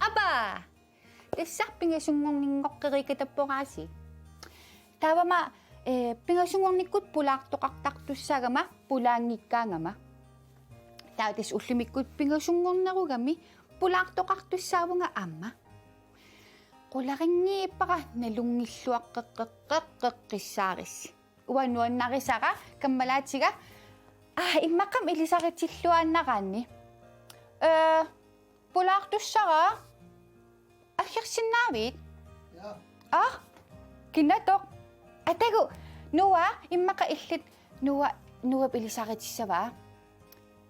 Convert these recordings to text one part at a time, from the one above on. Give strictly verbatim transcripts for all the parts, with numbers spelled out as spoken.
Aba! Tassa pingasunngorninngoqqeriikatapporaasi. Taavami, eh, pingasunngornikkut pulaartoqartartussaagama pulaanngikkaangama. Taava tassa ullumikkut pingasunngornerugami pulaartoqartussaavunga aamma. Qularinngiippara nalunngilluaqqeqqeqqeqqeqqissaarisi. Uanga nuannarisara kammalaatiga. Aa, immaqami ilisaritilluaannaraanni. Eh, pulaartussara aggersinnaavit? Ja. Aa, kinatoq. Atagu, Noah, immaqa illit, Noah, Noahp ilisaritissavaa.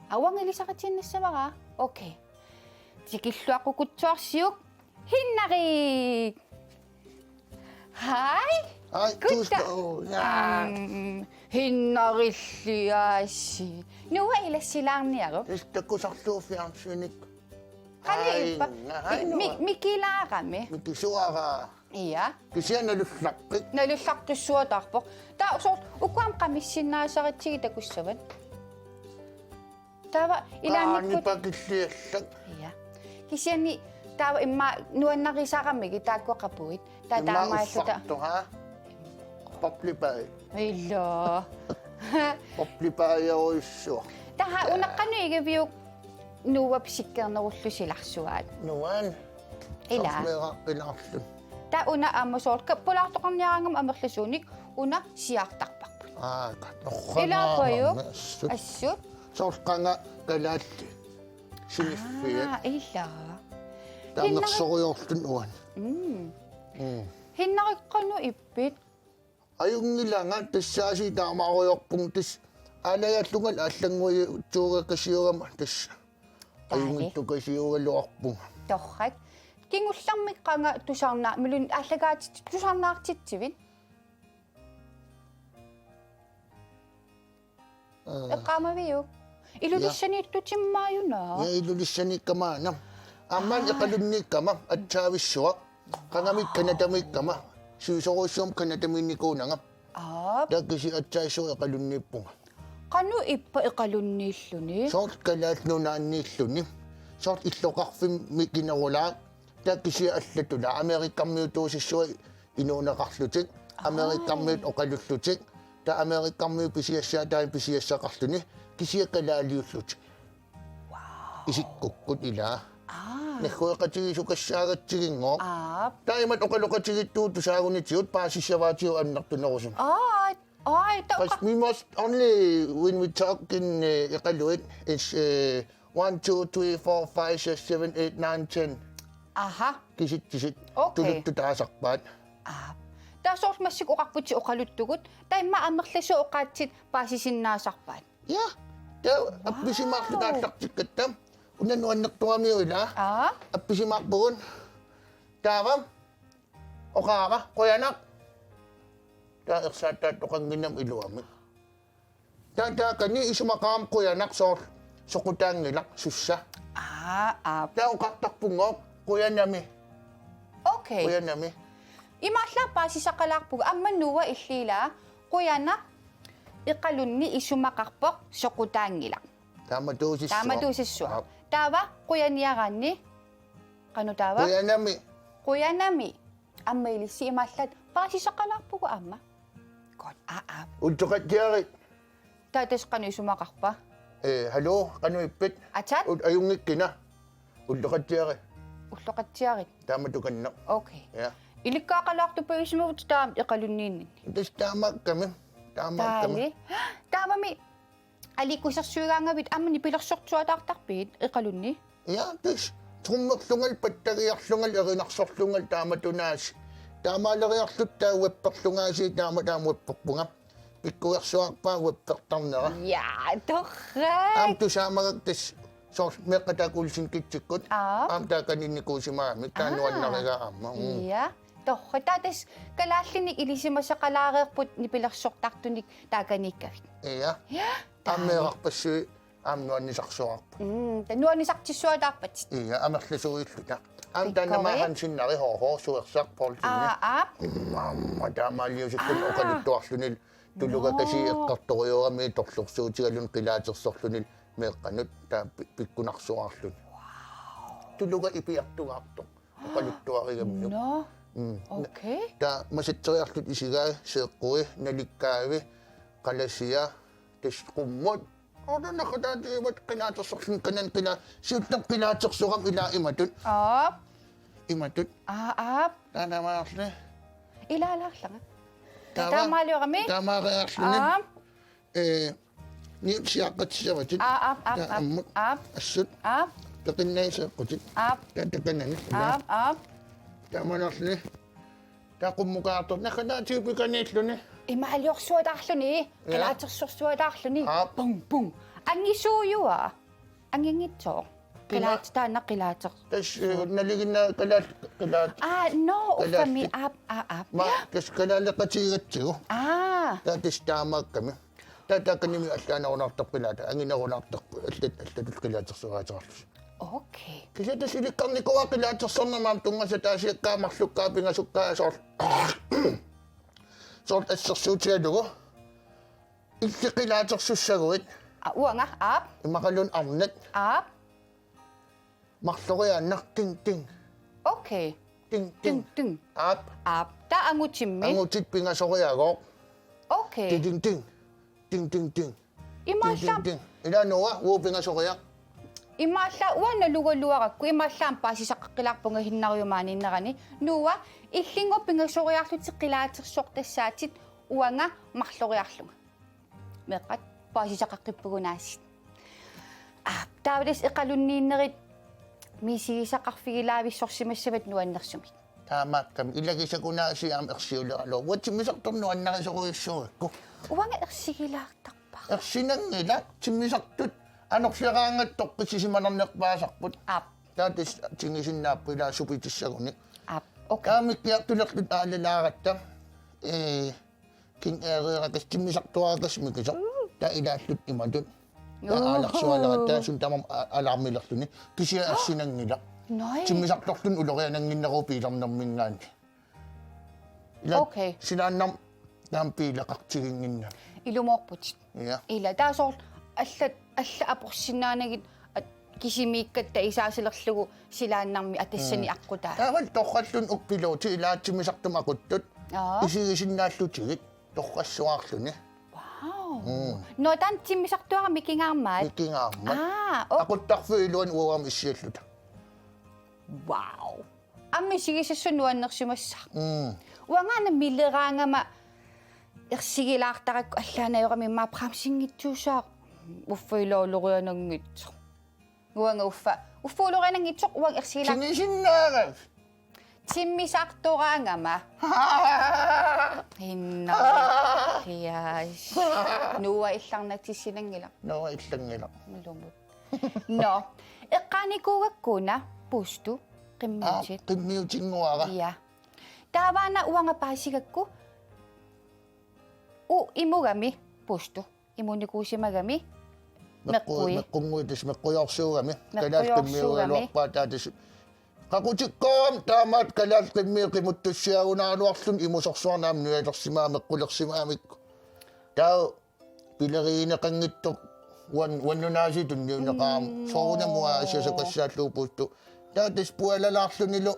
Aa, uanga ilisaritiinnassavara. Okay. Tikilluaqqukutsoorsiuk. Hinnarik! Hej! Hej, Gutta. Tusind. Åh, ja. Mm, Hinnarilliaasi. Noah ilassilaarniaruk. Tassa takusarlugu fjernsynik. Qaniippa? Hej, hej, Mi-, Noah. Mikilaarami. Mikisuara. Ja. Kisianni nalullarpik. Nalullaqqissuataarpoq. Taava soorlu ukua qamissinnaasaratsigit takussavat. Taava ilaannikkut. Qaaniippa killiallak. Ja. Kisianni taava immaqa nuannarisaramigit taakku qapuit. Taava immaqa taamaalluta. Uffartuhaa. Boblibad. Ila. Boblibad ja uissuaq. Taava una qanoq igaviuk Noahp sikkernerullusilarsuaat. Nuan. Ila. Soorleeqqinarlun. Taava una aamma soorlu pulaartoqarniaraangama amerlasuunik una siaartarparput. Aa, ka-, torrana. Ilaapajuk? Aamma assut. Assut. Soorlu qanga kalaallit. Siniffiat. Aa, ila. Taangersorujoorluni uani. Mm. Mm. Hinnarik qanoq ippit? Ajunngilanga tassaasiit taamaarujoorpunga tassa aalajaallunga aallannguiutsiugakasiugama tassa. Taali. Ajunngittukasiugaluarpunga. Torrak. Kingullermik qanga tusarnaa-, milun aallakaatit-, tusarnaartitsivit? Aa. Eqqaamaviuk? Ja. Ilulissaniittutimmaajuna. Ja, Ilulissaniikkama aana. Aamma aa. Iqalunniikkama atsaavissuaq. Qangamit Canadamiikkama. Sivisoorujussuarmik Canadamiinnikuunanga. Aap. Taava kisianni atsaavissuaq Iqalunniippunga. Qanoq ippa Iqalunniilluni? Soorlu Kalaallit Nunaanniilluni. Soorlu illoqarfimmi mikinerulaaq. Taava kisianni allatulaa Amerikamiutuusissuaq inuuneqarlutik. Aa. Amerikamiut oqalullutik. Taava Amerikamiut pisiassaataat pisiassaqarluni. Kisianni kalaaliullutik. Wow. Isikkukkut ilaa. Aa. Naggueqatigiissukassaagatsigigooq. Aap. Taava imatut oqaloqatigiittugut tusaagunitigut paasissavaatigut annertunerusumik. Aa, aa, ta-, qas-, we must only when we talk in, eh, Iqaluit, it's, eh, one, two, three, four, five, six, seven, eight, nine, ten. Aha. Kisitsisit. Okay. Tuluttut taasarpaat. Aa. Taava soorlu massakkut oqarputit oqaluttugut. Taava immaqa amerlasuut oqaatsit paasisinnaasarpaat. Ja. Taava wow. Appisimaarluta aallartikkatta. Una nuannertuamiu ilaa. Aa. Appisimaarpugut. Taava. Oqarama, qujanaq. Taava ersaattaattoqannginnama iluamik. Taava taakani isumaqarama qujanaq soorlu soqutaanngilaq sussa. Aa, aap. Taava oqartarpunngooq qujanami. Okay. Qujanami. Imaallaat paasisaqalaarpugut aamma Noah illit ilaa qujanaq Iqalunni isumaqarpoq soqutaanngilaq. Taamatuusissuaq. Taamatuusissuaq. Aap. Taava qujaniaraanni. Qanoq taava? Qujanami. Qujanami. Aamma ilissi imaallaat paasisaqalaarpugut aamma. Godt, aa, aa. Ulloqatsiarit. Taava tassa qanoq isumaqarpa? Eh, hallo, qanoq ippit? Atat? Ut-, ajunngikkina. Ulloqatsiarit. Ulloqatsiarit. Taama tukannaq. Okay. Ja. Ilikkagaqalaartupagisimavit taama Iqalunniinninni. Tassa taamaakkami. Taamaakkami. Taali. Taavami aliikkusersuigaangavit aamma nipilersortuataartarpigit Iqalunni? Ja, tassa trommerlungalu pattagiarlungalu erinarsorlungalu taamatunaasiit. Taamaaleriarluta taava uapperlungaasiit taama taama uapperpunga. Pikkuersuarpaa uappertarnera. Ja, torrak. Aamma tusaamagakku tassa soorlu meeqqat taakku Olsen Kids-ikkut. Aa. Aamma taakaniinnikuusimagami. Aa. Taava nuannarigaara aamma. Mm. Ja. Torrak, taava tassa kalaallinik ilisimasaqalaareerput nipilersortartunik taakaniikkavit. Ja. Ja. Aamma meerarpassuit aamma nuannisarsuarput. Mm, ta nuannisartissuataarpat. Ja, amerlasuuilluta. Aamma taanna Pikkori. Maahan sinnari H H Suersaq Poulsen. Aa, aap. Aamma taamaaliusukkut Aa. Oqaluttuarluni tuluga Nå. Kasi eqqartorujoorami torlorsuutigaluni qilaatersorluni meeqqanut taava pi-, pikkunarsuarluni. Tuluga ipiartugaartoq. Oqaluttuarigamiuk. Nå. Mm. Okay. Taava masatseriarlutit isigai, seeqqui, nalikkaavi, qalasia, tassa qummut. Ornaqataatiivat qilaatersorluni kanan qila-, siullermik qilaatersorami ilaa imatut. Aap. Imatut. Aa, aap. Taanna maarli. Ilaalaarlanga. Taava. Taamaaliorami. Taamaariarluni. Aap. Ee, niut siaqqatissavatit. Aa, aap, aap, taava aap, ammut. Aap. Assut. Aap. Peqinnaat seeqqutit. Aap. Taava takanani. Aap, aap. Taamaaliorluni. Taava qummukaartoq. Naqataatigut pikaniilluni. Imaaliorsuataarluni. Ja. Qilaatersorsuataarluni. Aap. Pung, pung. Angisuujua. Anginngitsoq. Qila-, qilaat-, taanna qilaater-. Tassa, eh, nalinginnaasumik qilaa-, qilaat-. Aa, no, qilaat-. Uffami, aap, aap, aap. Ma-, tassa kalaaleqatigigatsigu. Aa. Taava tassa taamaakkami. Taava taakaniimi allaanerunartarpoq qilaata, anginerunartarpoq, allat, allatut qilaatersoraateqarlusi. Okay. Kisianni tassa ilikkarnikuuara qilaatersornermi aamma tunngasut ataasiakkaat marlukkaat pingasukkaat soorlu. Soorlu assersuutigalugu. Illit qilaatersussaguit. Aa, uanga, aap. Imaluunniit arnat. Aap. Marloriaannaq ting, ting. Okay. Ting, ting. Ting, ting. Aap. Aap. Taava angutimmi. Angutit pingasoriagooq. Okay. Ting, ting, ting. Ting, ting, ting. Imaallaat. Ting, ting, ting. Ilaa Noah, uagut pingasoriaq. Imaallaat uanga nalugaluarakku, imaallaat paasisaqaqqilaarpunga hinnariumaaniinnerani. Noah, illinngooq pingasoriarlutit qilaatersortassaatit uanga marloriarlunga. Meeqqat paasisaqaqqippugut aasiit. Aa, taava tassa eqalunniinnerit misigisaqarfigilaavissorsimassavat nuannersumik. Taamaakkami ilagisakkunaasiit aamma ersiuleraluarput. Uanga timmisartoq nuannarisorujussuugakku. Uanga ersigilaartarpara. Ersinanngilaq, timmisartut anorleraangatta toqqissisimanernerpaasarput. Aap. Taava tassa tingisinnaapput ilaa supitissagunik. Aap, okay. Taava mikkiartulerluta aalalaaratta. Ee, King Air-eerakkassi, timmisartuaarakkassi mikisoq. Mm. Taava ilaalluta imatut. Taava Uhu. Aalarsualeratta, taava suna tamarmi a-, alarmilerluni. Kisianni ersinanngilaq. Noi. Timmisartorluni ulorianannginneruvoq biilernermiingaanniit. Ila Okay. Silaannarmi taama biileqartiginnginnami. Ilumoorputit. Ja. Ila, taava soorlu allat, allat aporsinnaanagit at-, kisimiikkatta isaasalerlugu silaannarmi atassani Mm. aqqutaa. Taavalu torralluni uku pilotit ilaat timmisartumik aquttut. Aa. Isigisinnaallutigit torrassuarluni. Wow. Mm. Nå, taanna timmisartuara mikingaarmaat. Mikingaarmat. Aa, ok. Aquttarfiup iluani uagami issialluta. Wow. Aamma isigisassaq nuannersimassaaq. Mm. Uangaana mileraangama ersigilaartarakku allaanajoramik immaqa bremsinngitsuussaaq uffa ilaa uloriananngitsoq. Uanga uffa, uffa uloriananngitsoq uanga ersigilaar-. Tingisinnaagat. Timmisartoraangama. Hinna. Yes. Noah illarnatsinngilaq. Noah illanngilaq. Ilumut. Nå, eqqaanikuugakku una puustu qimmiutit. Aa, qimmiutinnguara. Ja. Taavaana uanga paasigakku u imugami puustu. Imunikuusimagami. Meqqui-, meqqui. Meqqunnguit tassa meqqujoorsuugami. Meqqujoorsuugami. Kalaallit qimmiugaluarpaat taava tassa. Qaqutikkoorami taamaattoq kalaallit qimmiut qimuttussiagunaraluarluni imusorsuarnik aamma nujalersimagami meqqulersimagamikku. Taava pilerigineqanngitsoq uan-, uannut aasiit tunniunneqarami. Mm, soorunami uanga asiasaqassaallugu puustu. Taava tassa pualalaarlunilu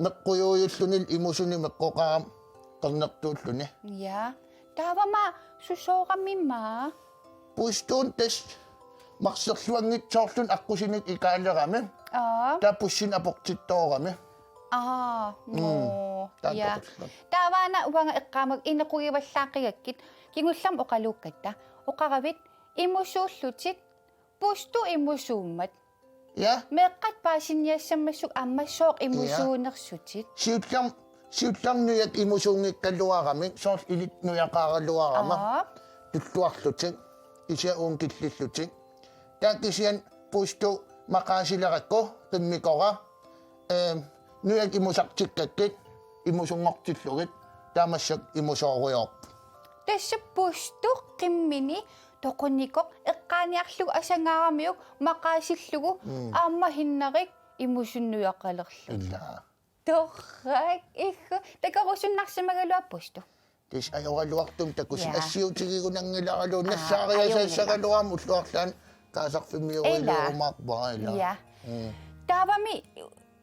meqqujuujullunilu imusunik meqqoqarami qernertuulluni. Ja. Taavami susoorami maa? Puistuunik tassa marserluanngitsoorluni aqqusinik ikaalerami. Aa. Taava puissinik aportittoorami. Aa, mm. Nå. Taanna ja. Aportittoorami. Taavaana uanga eqqaamakku inequgivallaaqigakkit kingullermik oqaluukkatta. Oqaravit imusuullutit puistu imusuummat. Ja. Meeqqat paasiniassammassuk aamma sooq ja. Imusuunersutit. Siullermik, siullermik nujat imusuunngikkaluaramik, soorlu ilit nujaqaraluarama. Aap. Tulluarlutik, kisianni uunga killillutik. Taava kisianni puistu maqaasilerakku, qimmikora, eem, nujat imusartikkakkit, imusunngortillugit, tamassak imusooriarput. Tassa pustu qimmini toqunikoq eqqaaniarlugu asangaaramiuk maqaasillugu. Mm. Aamma Hinnarik imusunnuiaqalerlugu. Ila. Torrak, ihhu, takorusunnarsimagaluarpustu. Tassa ajoraluartumik takusin. Ja. Assiutigigunanngilaraluunniit. Aa, nassaariasassagaluarmat ulluarlaan kaasarfimmiuiluurumaarpara ila. Ja. Mm. Taavami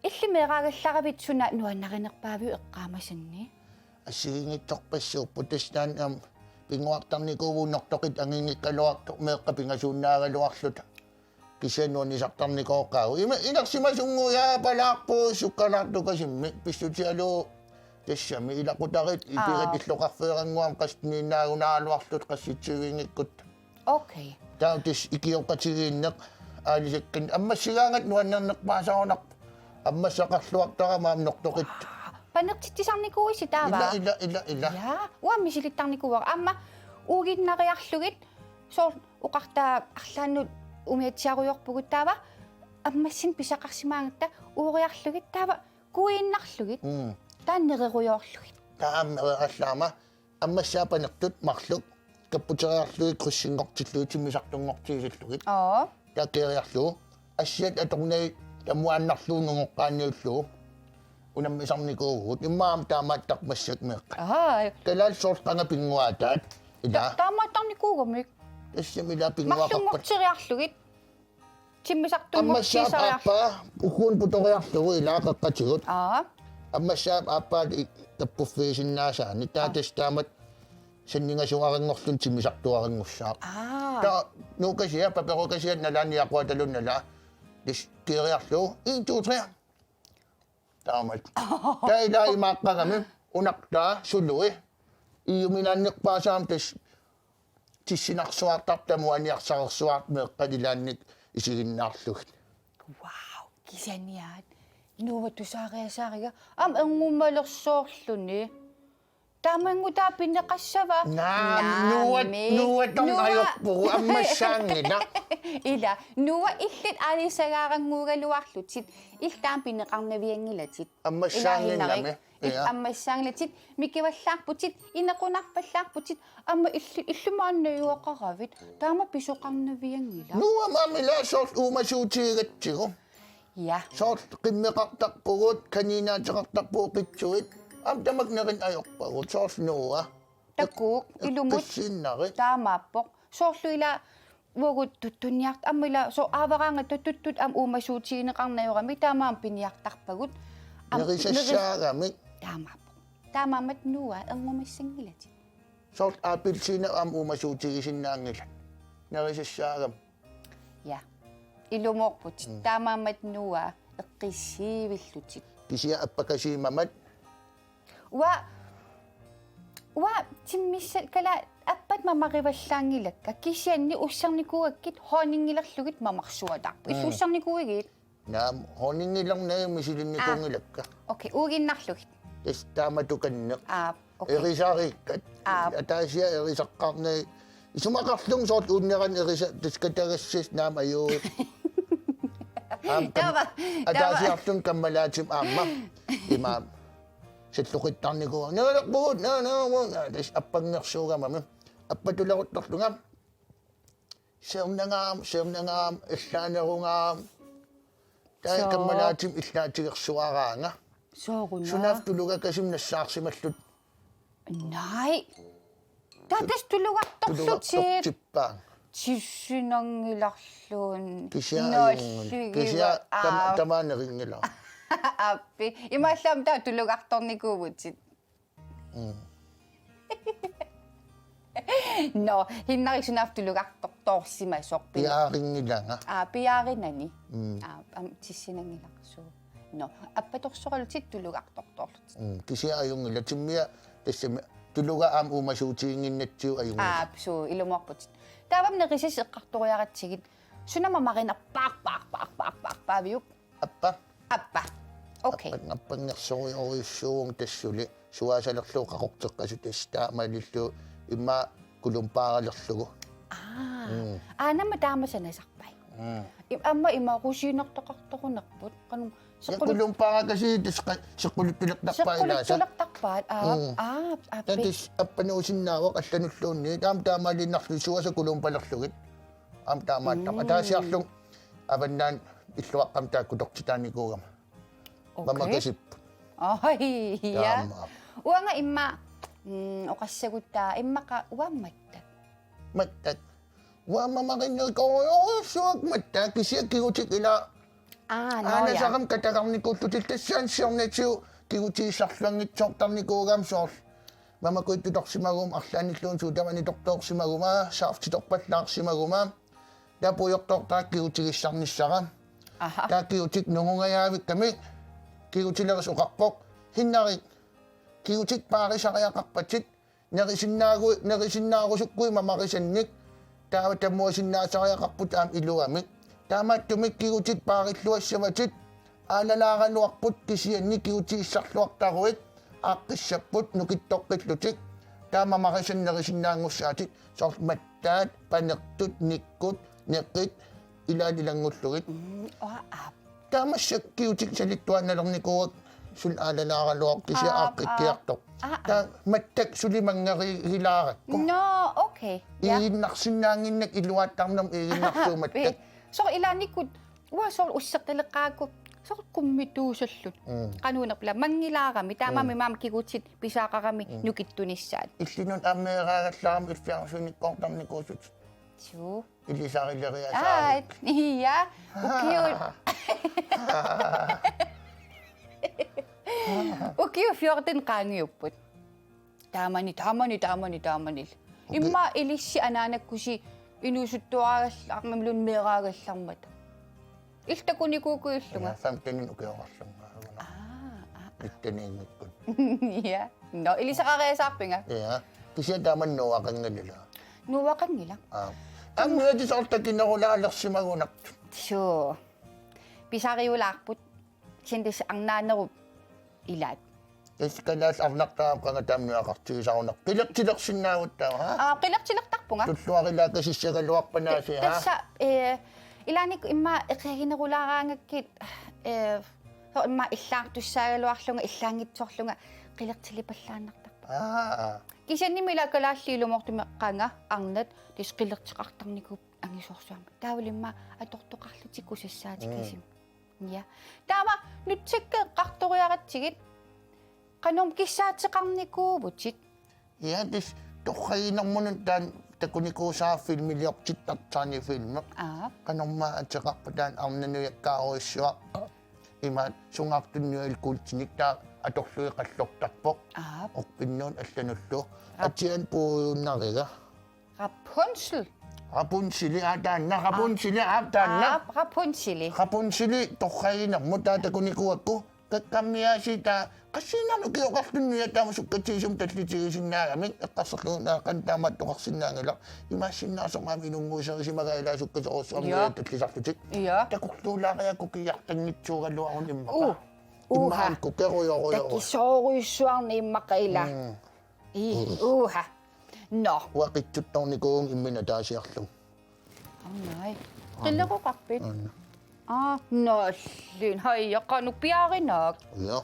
illit meeraagallaravit suna nuannarinerpaaviuk eqqaamasanni? Assigiinngitsorpassuupput, tassa taanna aamma pinnguartarnikuuvugut nortoqit anginngikkaluartoq meeqqat pingasuunnaagaluarluta. Kisianni nuannisartarnikooqaagut. Ima inersimasunnguit aapalaarpugut sukkalaartukasimmi pissutigalugu tassami ilaqutariit. Aa. Ipirit illoqarfeerannguamik qassinniinnaagunaraluarlutik qassitsivinngikkutta. Okay. Taava tassa ikioqatigiinneq aalisakkanni ammassigaangatta nuannernerpaasarunarpoq. Ammassaqarluartarama aamma nortoqit. Panertitsisarnikuuisi taava? Ila, ila, ila, ila. Ja, uanga misilittarnikuuara. Aamma uuginnariarlugit soorlu oqartaa arlaannut umiatsiarujoorpugut taava ammassineq pisaqarsimaangatta uuriarlugit taava kuiinnarlugit. Mm. Taanna nererujoorlugit. Taava aamma nereerallaarama ammassaat panertut marluk kapputeriarlugit krydsinngortillugit timmisartunngortigisillugit. Oo. Taava keeriarlugu assiat atornagit tamuaannarlugu nungoqqaanniullugu unammisarnikuuvugut. Immaqa aamma taamaattarput massakkut meeqqat. Aa. Kalaallit soorlu qanga pinnguaataat. Ila. Ta-, taamaattarnikuugamik. Tassami ila pinnguaqarpat. Marlunngorteriarlugit. Timmisartunngortigisariarlugit. Ammassaap aappaa ukkuun putoriarlugu ila qeqqatigut. Aa. Ammassaap aappaa i-, kappuffigisinnaasaanik. Taava. Aa. Tassa taamatut sanningasuaranngorluni timmisartuaranngussaaq. Aa. Taava nuukasiat, paperukasiat nalaani aquataluunniit nalaa. Tassa keeriarlugu. En, to, tre. Taamatut. Taava ila imaaqqagami unartaa sului. Iuminaannerpaasaam tassa tissinarsuartarpoq tamuaniarsarersuartarpoq meeqqat ilaannik isiginnaarlugit. Wow, kisaniaat. Nuua tusaariasaariga. Aamma erngumalersoorluni. Taamanngutaa pineqassava? Naamik, nuua, naamik. Nuua tornajorpugu, ammassaanngilaq. Ila, nuua illit aalisagaarannguugaluarlutit, illit taama pineqarnavianngilatit. Ammassaannginnami. Ila Hinnarik. Illit, ja, ammassaanngilatit, mikivallaarputit, inequnarpallaarputit, aamma illit, illit maanna najugaqaravit, taama pisoqarnavianngilaq. Nuua aamma ila soorlu uumasuutigigatsigu. Ja. Soorlu qimmeqartarpugut, kaninaateqartarpugut qitsuit. Aamma tamakku nerineq ajorpagut, soorlu nuua. Takuuk, ilumut. Eqqissinnarit. Taamaappoq. Soorlu ila uagut tuttunniart-, aamma ila soorlu aavaraangatta tuttut aamma uumasuutigineqarneq ajorami, taamaammat piniartarpagut. Aamma neris-, nerisassaagami. Taamaappoq. Taamaammat nuua erngumassanngilatit. Soorlu appelsiinat aamma uumasuutigisinnaanngilat. Nerisassaagami. Ja. Ilumoorputit. Mm. Taamaammat nuua eqqissiivillutit. Kisianni appakasiimammat. Uanga, uanga timmissat kalaa appat mamarivallaanngilakka. Kisianni ussernikuugakkit honningilerlugit mamarsuataarput. Mm. Illit ussernikuuigit? Naamik, honningilernagu misilinnikuunngilakka. Aa. Okay, uuginnarlugit. Tassa taamatukanneq. Aa, okay. Erisariikkat. Aa. Ataasiarluni erisaqqaarnagit. Isumaqarlunga soorlu uunnerani erisa-, tassa katagassat naamik ajuu. Aamma kam-, taava, taava. Ataasiarluni kammalaatima aamma. Imaammat. Salloqittarnikuuara. Nerilerpugut, naa, naa, naa, naa, tassa appanngersuugamami. Appatuleruttorlunga. Seernangaam, seernangaam, illaanerungaam. Taava. Soo. Kammalaatima illaatigersuaraanga. Sooruna? Sunaaffa tulugakasimmik nassaarsimallutit? Naamik. Taava tassa tulugartorlutit. Tulugartortippaanga. Tissinanngilarluunniit. Kisianni ajunngilaq. Nalligivat. Kisianni tam-, aap. Tamaat nerinngilara. Aappi. Imaallaat taava tulugartornikuuvutit. Mm. Nå, Hinnarik sunaaffa tulugartortoorsimasoq. Piaarinngilara. Aa, piaarinani. Mm. Aa, aamma tissinanngilara suu. Nå, appatorsoralutit tulugartortoorlutit. Mm, kisianni ajunngilaq timmia tassami tuluga aamma uumasuutiginnginnatsigu ajunngilaq. Aa, suu, ilumoorputit. Taavami nerisassat eqqartoriaratsigit. Suna mamarinerpaarpaarpaarpaarpaaviuk? Appa. Appa. Okay. Appa-, appanngersorujorujussuuvunga tassa suli suaasalerlugu qaqorteqqasut tassa taamaalillugu immaqa kulumpaaralerlugu. Aa. Mm. Aanama taama sanasarpai. Mm. I-, aamma ima rosiinertaqartorunerput. Qanoq Seqqulu- Qulumparaqasi tasqa seqquluttulertarpaa ilaasa. Seqquluttulertarpaat. Aa, Mm. aa, aappi. Tatis appanuusinnaavoq allanulluunniit. Aamma taamaaliinnarlugu suasa qulumparlerlugit. Aamma taamaattoq. Mm. Ataasiarlunga avannaani illuaqqamik taakku tortitaanikuugama. Okay. Mamakasip. Ai, ja. Taama. Uanga immaqa, mm, oqassagutta immaqa uammattak. Mattak. Uamma marinnerikoorujussuaq mattak kisianni kigutit ila. Aa, nå, ja. Aanasaqami katagarnikuullutik tassaana siornatigut kigutigissalluanngitsoortarnikuugama soorlu. Mamakuittutorsimaguma arlaannilluunniit suut tamanit tortoorsimaguma, saaffitorpallaarsimaguma. Taava pujortoortarama kigutigissarnissara. Aha. Taava kigutit nungungajaavikkami kigutilerisut oqarpoq. Hinnarik, kigutit paarisariaqarpatit. Nerisinnaagu-, nerisinnaarusukkui mamarisannik. Taava tamuasinnaasariaqarputit aamma iluamik. Taamaattumik kigutit paarilluassavatit. Aalalaaraluarput kisianni kigutigissarluartaruit aaqqissapput nukittoqqillutik. Taava mamarisannik nerisinnaanngussaatit. Soorlu mattaat, panertut, nikkut, neqit, ilaanni ilanngullugit. Mm, oa, aap. Taava massakkut kigutit salittuaannalernikuuakka suli aalalaaraluarpoq kisianni Aap, aaqqikkiartoq. Aap. Aa, aa. Taava mattak suli manngeriigilaarakku. Nå, okay. Ja. Iiginnarsinnaannginnakku iluaattarnermut iiginnarsuumattak. Pi-, soorlu ilaannikkut, uanga soorlu usseqqileqqaakku, soorlu kummituusallutik. Mm. Qanuunerpula manngilaarami, taamaammat Mm. aamma kigutit pisaaqarami Mm. nukittunissaat. Illinut aamma meeraagallarami illiarsuinikkoortarnikuusut. Suu. Ilisarileriasaaruk. Aat, ja. Ukiut. Ukiut fjorten qaangiupput. Taamani, taamani, taamani, taamani. Uki- Immaqa ilissi anaanakkusi inuusuttuaraagallarmat imaluunniit meeraagallarmata. Illit takunikuukuullunga. Ja, femten ukioqarlunga. Aa, aa. Ittaniingikkut. Ja. Nå, ilisaqariasaarpinga? Ja. Kisianni taamani nuuaqanngilanga. Nuuaqanngilaq? Aa. Aamma nuuatit soorlu takinerulaalersimagunartut. Suu. Pisariulaarput. Kisianni tassa arnaanerup ilaat. Tassa kalaallit arnartaramik qanga taama nuuaqartigisarunarpoq. Qilertilersinnaavutit taava, haa? Aa, qilertilertarpunga. Tulluarilaakasissagaluarpanaasi, haa? Tassa, eh, ilaannikkut immaqa eqiaginerulaaraangakkit, eh, soorlu immaqa illaartussaagaluarlunga, illaanngitsorlunga qilertilipallaannartarpunga. Aa, aa. Kisiannimi ila kalaallit ilumoortumik qanga arnat tassa qilerteqartarnikuupput angisoorsuarmik. Taavalu immaqa atortoqarlutik kusassaatikisimi. Mm. Ja. Taava nutsakkut eqqartoriaratsigit qanormi kissaateqarnikuuvutit? Ja, tassa torraginermununa taanna takunikuusara filmiliortittartaani filmi. Aap. Qanormaa ateqarpa taanna arnat nujakkaarujussuaq. Imaattoq sungaartunik nujalkuultinik taava atorlugit qallortarpoq. Aap. Orpinnuuneq allanullu. Aap. Atianik puujunnariga. Rapunzel. Rapunzeli, aa, taanna, Rapunzeli, aa, taanna. Aap, Rapunzeli. Rapunzeli torraginermut taava takunikuuakku. Kakkammiaasiit taava qassiinnarnik ukioqarluni nujat taama sukkatigisumik tallitigisinnaagamik eqqarsarlugu naaqan taamaattoqarsinnaanngilaq. Imaassinnaasoq aamma inunnguuserisimagaa ilaa sukkasoorujussuarmik Ja. nujat tallisarlutik. Ja. Takorluulaariarukku kiiartanngitsuugaluaruni immaqa. Uh. Immaqa Uha. Kukerujorujoru. Takisoorujussuarnik immaqa ilaa. Mm. Ii, uha. Nå. Uanga qitsuttornikuuvunga imminut ataasiarlunga. Aa, nej. Qilleroqarpit? Aana. Aa, nalunngilara. Haj, qanoq piaarinak? Ja.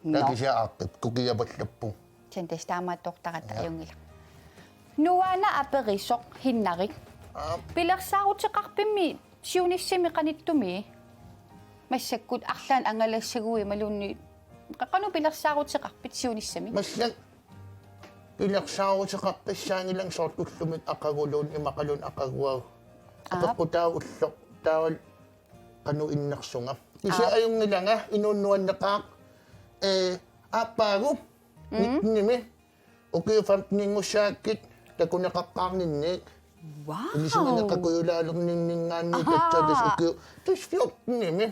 Nå. Taava kisianni aaqqippoq, kukiapallappoq. Sen tassa taamaattoqartarata Ja. ajunngilaq. Nuana aperisoq Hinnarik. Aap. Pilersaaruteqarpimmi siunissami qanittumi? Massakkut arlaannik angalassaguit imaluunniit qa-, qanoq pilersaaruteqarpit siunissami? Massakkut pilersaaruteqarpassaanngilanga soorlu ullumi aqaguluunniit imaqaluunniit aqaguagu. Aap. Apeqqutaavoq ulloq taavalu qanoq innersunga. Kisianni Aap. ajunngilanga inuup nuanneqaaq, ee, aappaagu Mm. nittenimi. Ukiut femteninngussaagakkit takuneqaqqaarninniit. Wow. Ilisimaneqakujulaalerninninngaanniit Ahaa. tassa tassa ukiut. Tassa fjortenimi.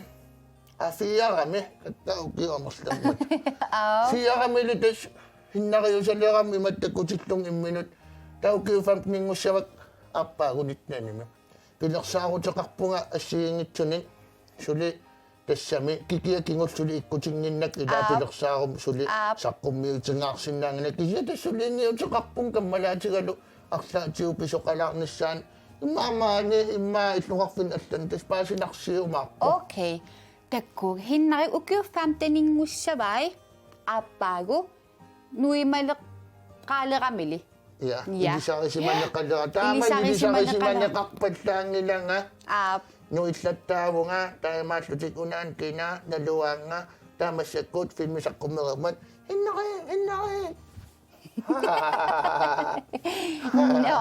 Aa, firemi. Taava ukiut amerlammat. Aap. Firemilu tassa Hinnariusalerami imatut takutillugu imminut. Taava ukiut femteninngussaavakka aappaagu nittenimi. Pilersaaruteqarpunga assigiinngitsunik suli tassami kikiap kingulleq suli ikkutinnginnakku ilaa Aap. pilersaarummat suli Aap. saqqummiutingaarsinnaannginnakku kisianni tassa sulinngiuteqarpunga kammalaatigalu arlaatigut pisoqalaarnissaanut immaqa maani immaqa illoqarfinni allani tassa paasinarsiumaarpoq. Okay. Takuuk, Hinnarik ukiut femteninngussaavai aappaagu nuimaleqqaaleramili. Ja, ja. Ilisarisimaneqalera. Taama ilisarisimaneqalera. Ilisarisimaneqarpallaanngilanga. Aap. Nuillattaavunga, taamaallutik unaana kina, naluaannga, taava massakkut filmi saqqummereermat. Hinnari, Hinnari. Nå,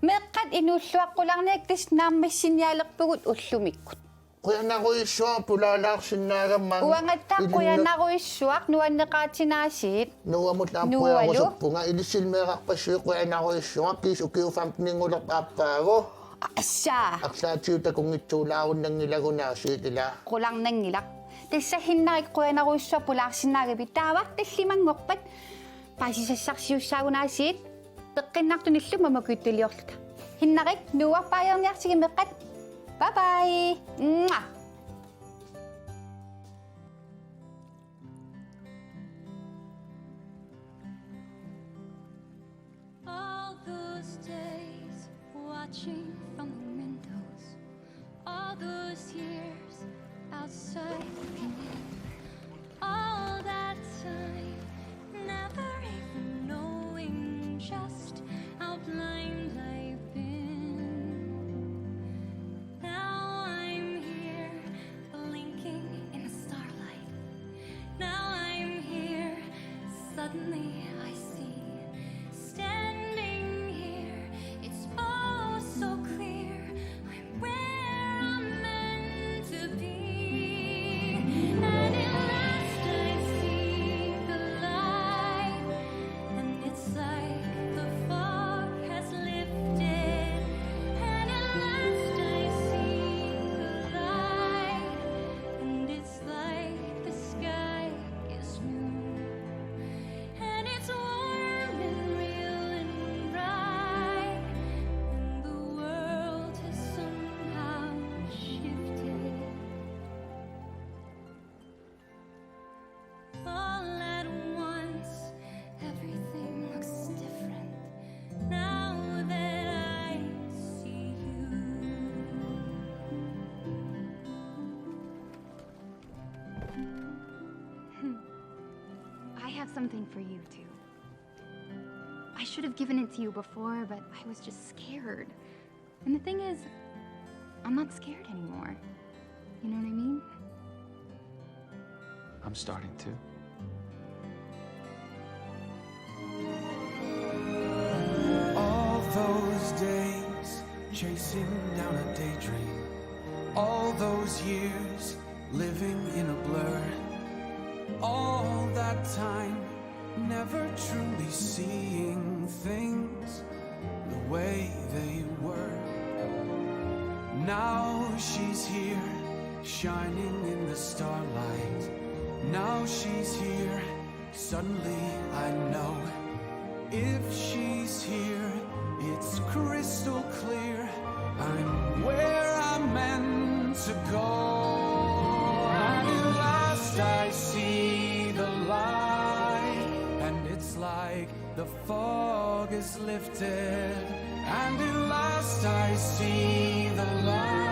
meeqqat inuulluaqqularniakkit tassa naammassinialerpugut ullumikkut. Qujanarujussuaq pulaalaarsinnaagammagu. Uangattaaq ilinnut qujanarujussuaq nuanneqaatinaasiit. Nuuamut Nuualu. Aappujarusuppunga ilissilmeerarpassuit qujanarujussuaq kiisa ukiut femteninngulerput aappaagu. Assaa. Arlaatigut takunngitsuulaarunnanngilagut aasiit ilaa. Qularnanngilaq. Tassa Hinnarik qujanarujussuaq pulaarsinnaagavit taava tallimanngorpat paasisassarsiussaagut aasiit. Peqqinnartunillu mamakujuttuliorluta. Hinnarik nuuarpaajarniarsigit meeqqat. Bye bye. Mwah. All those days watching from the windows, all those years outside looking in, all that time never even knowing just how blind I've been. Now I'm here, blinking in the starlight. Now I'm here, suddenly I see. Standing here, it's all so clear. I'm where I'm meant to be. And at last I see the light. And it's like the fog has lifted. And at last I see the light. And it's like the sky is new. And it's warm and real and bright. And the world has somehow shifted. All at once, everything looks different now that I see you. I have something for you, too. I should have given it to you before, but I was just scared. And the thing is, I'm not scared anymore. You know what I mean? I'm starting to. All those days chasing down a daydream. All those years living in a blur. All that time never truly seeing things the way they were. Now she's here, shining in the starlight. Now she's here, suddenly I know. If she's here, it's crystal clear. I'm where I'm meant to go. And at last I see the light. And it's like the fog is lifted. And at last I see the light.